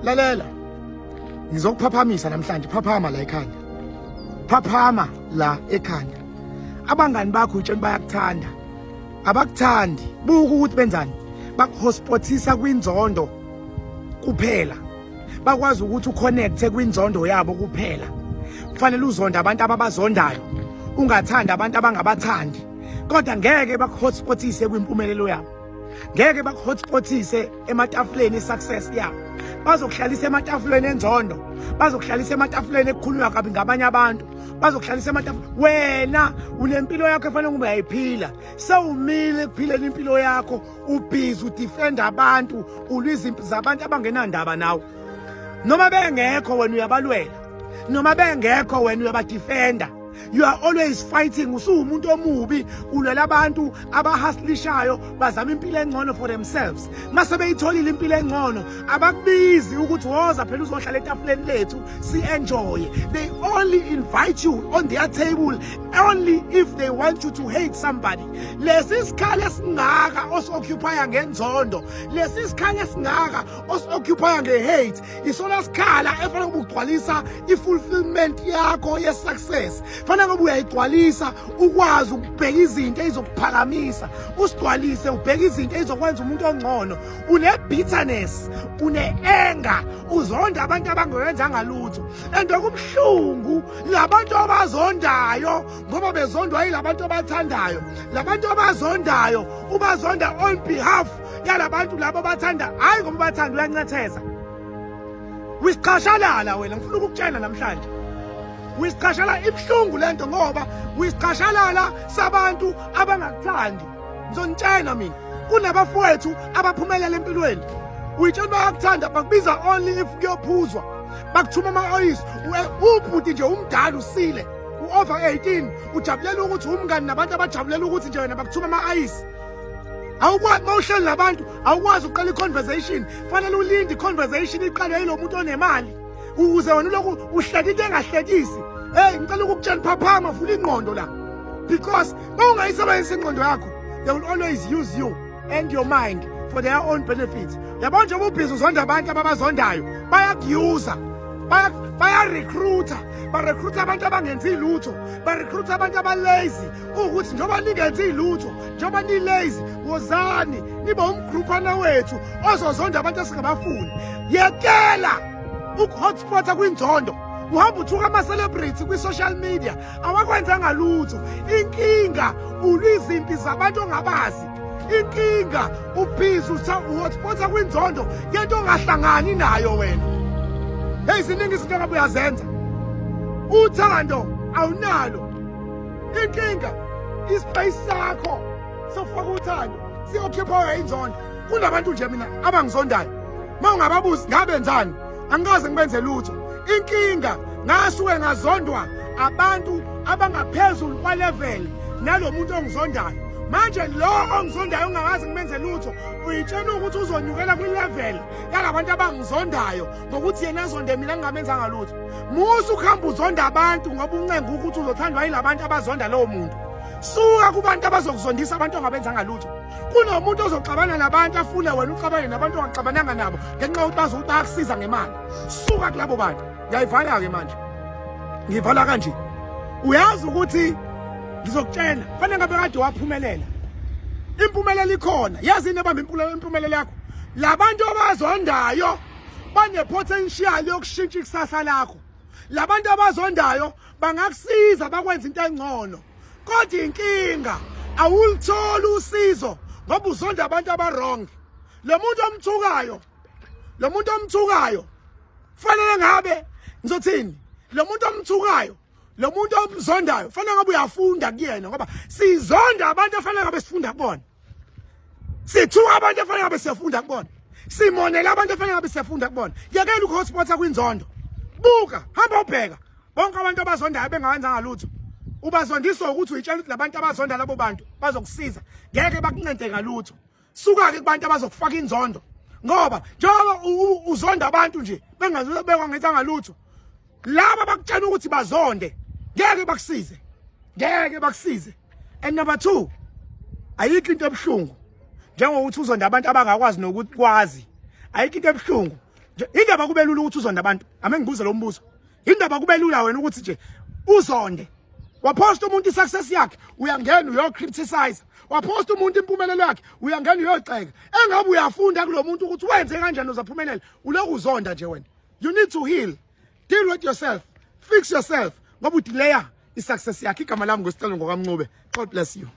Lalela, ngizokuphaphamisa namhlanje. Phaphama la ekhanda, phaphama la ekhanda. Abangani bakho utsheni bayakuthanda, abakuthandi. Buka ukuthi benzani, bakuhospotisa kwinzondo kuphela. Bakwazi ukuthi uconnecte kwinzondo yabo kuphela. Kufanele uzonde abantu ababazondayo, ungathandi abantu abangabathandi, kodwa ngeke bakuhotspotise kwimpumelelo yabo, ngeke bakuhotspotise ematafuleni e-success yabo. Bazokuhlalisa ematafuleni enzondo, bazokuhlalisa ematafuleni ekukhulunywa kabi ngabanye abantu, bazokuhlalisa ematafuleni. Wena unempilo yakho efanele ukuba uyayiphila. Sewumile ekuphileni impilo yakho, ubhizi udefenda abantu, ulwa izimpi zabantu abangenandaba nawe. Noma bengekho wena uyabalwela, noma bengekho wena uyabadefenda. You are always fighting. Usuwumuntu omubi, ulwela abantu abahustlishayo, bazama impilo engcono for themselves. Mase beyitholile impilo engcono, abakubizi ukuthi woza phela uzohlala etafuleni lethu si-enjoye. They only invite you on their table only if they want you to hate somebody. Lesi sikhala esingaka osi-occupya ngenzondo, lesi sikhala esingaka osi-occupya nge-hate, isona sikhala efanele ukuba ugcwalisa i-fulfillment yakho ye-success. Fanele ngoba uyayigcwalisa ukwazi ukubheka izinto ezizokuphakamisa, usigcwalise ubheke izinto ezizokwenza umuntu ongcono. Une-bitterness, une-anger, uzonda abantu abangewenzanga lutho. And okubuhlungu, labantu abazondayo ngoba bezondwa yilabantu abathandayo, labantu abazondayo ubazonda on behalf yalabantu labo abathanda, hhayi ngoba ubathanda. Uyancetheza, wisiqhashalala wena. Ngifuna ukukutshela namhlanje, wisiqhashala. Ibuhlungu lento ngoba wisiqhashalala sabantu abangakuthandi. Ngizonitshela mina, kunabafowethu abaphumelela empilweni, uyitshela bayakuthanda, bakubiza only if kuyophuzwa, bakuthuma ama-oyisi. Ubhuti nje umdala usile, u-over 18, ujabulela ukuthi umngani nabantu abajabulela ukuthi nje wena bakuthuma ama-ayisi. Awukwazi uma uhleli nabantu, awukwazi ukuqala i-conversation. Fanele ulinde i-conversation iqalwe yilo muntu onemali ukuze wena ulokhu uhleka into engahlekisi. Hey, ngicela ukukutshela, phaphama, vula ingqondo la, because uma ungayisebenzisa ingqondo yakho, they will always use you and your mind for their own benefit. Yabo, njengoba ubhizi uzonda abantu ababazondayo, bayakuyuza, bayarecruita, barecruita abantu abangenzi lutho, barecruita abantu abalazy, ukuthi njengoba ningenzi lutho, njengoba nilazy, wozani nibe umgruphana wethu ozozonda abantu esingabafuni. Yekela ukuhotspota kwinzondo. Uhamba uthuka ama-celebrity kwi-social media, awakwenzanga lutho. Inkinga, ulwa izimpi zabantu ongabazi. Inkinga, ubhizi uhotspota kwinzondo yento ongahlangani nayo wena. Hey, ziningi izinto ongabe uyazenza, uthando awunalo. Inkinga, ispace sakho sokufaka uthando siyokhipha inzondo. Kunabantu nje mina abangizondayo, uma ungababuzi ngabenzani, angikaze ngibenze lutho. Inkinga, ngasuke ngazondwa abantu abangaphezulu kwalevel nalo muntu ongizondayo. Manje lo ongizondayo ungakaze ngimenze lutho, uyitshela ukuthi uzonyukela kwilevel yalabantu abangizondayo ngokuthi yena azonde mina ngingamenzanga lutho. Musa ukuhamba uzonda abantu ngoba uncenga ukuthi uzothandwa yilabantu abazonda lowo muntu. Suka kubantu abazokuzondisa abantu ongabenzanga lutho. Kunomuntu ozoxabana nabantu, afune wena uxabane nabantu ongaxabananga nabo ngenxa yokuthi bazokuthi bayakusiza ngemali. Suka kulabo bantu. Ngiyayivala-ke manje, ngiyivala kanje. Uyazi ukuthi ngizokutshela, fanele ngabe kade waphumelela. Impumelelo ikhona, yazi yini ebamba impumelelo yakho? Labantu abazondayo bane-potential yokushintsha ikusasa lakho. Labantu abazondayo bangakusiza bakwenza into engcono, kodwa inkinga, awulutholi usizo ngoba uzonda abantu aba-wrong. Lo muntu omthukayo, lo muntu omthukayo, fanele ngabe ngizothini, lo muntu omthukayo, lo muntu omzondayo, fanele ngabe uyafunda kuyena, ngoba sizonda abantu efanele ngabe sifunda kubona, sithuka abantu efanele ngabe siyafunda kubona, simonela abantu efanele ngabe siyafunda kubona. Yekela ukuhotspota kwinzondo. Buka, hamba ubheka bonke abantu abazondayo bengawenzanga lutho. Ubazondiswa ukuthi uyitshela ukuthi labantu abazonda labo bantu bazokusiza, ngeke bakuncede ngalutho. Suka-ke kubantu abazokufaka inzondo, ngoba njengoba uzonda abantu nje bengangenzanga lutho, laba bakutshela ukuthi bazonde, ngeke bakusize, ngeke bakusize. And number two, ayikho into ebuhlungu njengokuthi uzonda abantu abangakwazi nokukwazi. Ayikho into ebuhlungu. Nje indaba kube lula ukuthi uzonde abantu. Ame ngibuze lo mbuzo. Indaba kube lula wena ukuthi nje uzonde. Waphosta umuntu isuccess yakhe, uyangena uyo-criticize. Waphosta umuntu impumelelo yakhe, uyangena uyogxeka. Engabe uyafunda kulo muntu ukuthi wenze kanjani uzaphumelela. Uloku uzonda nje wena. You need to heal. Deal with yourself. Fix yourself. Ngoba udelaya isuccess yakhe. Igama lami nguSicelo ngokaMncube. God bless you.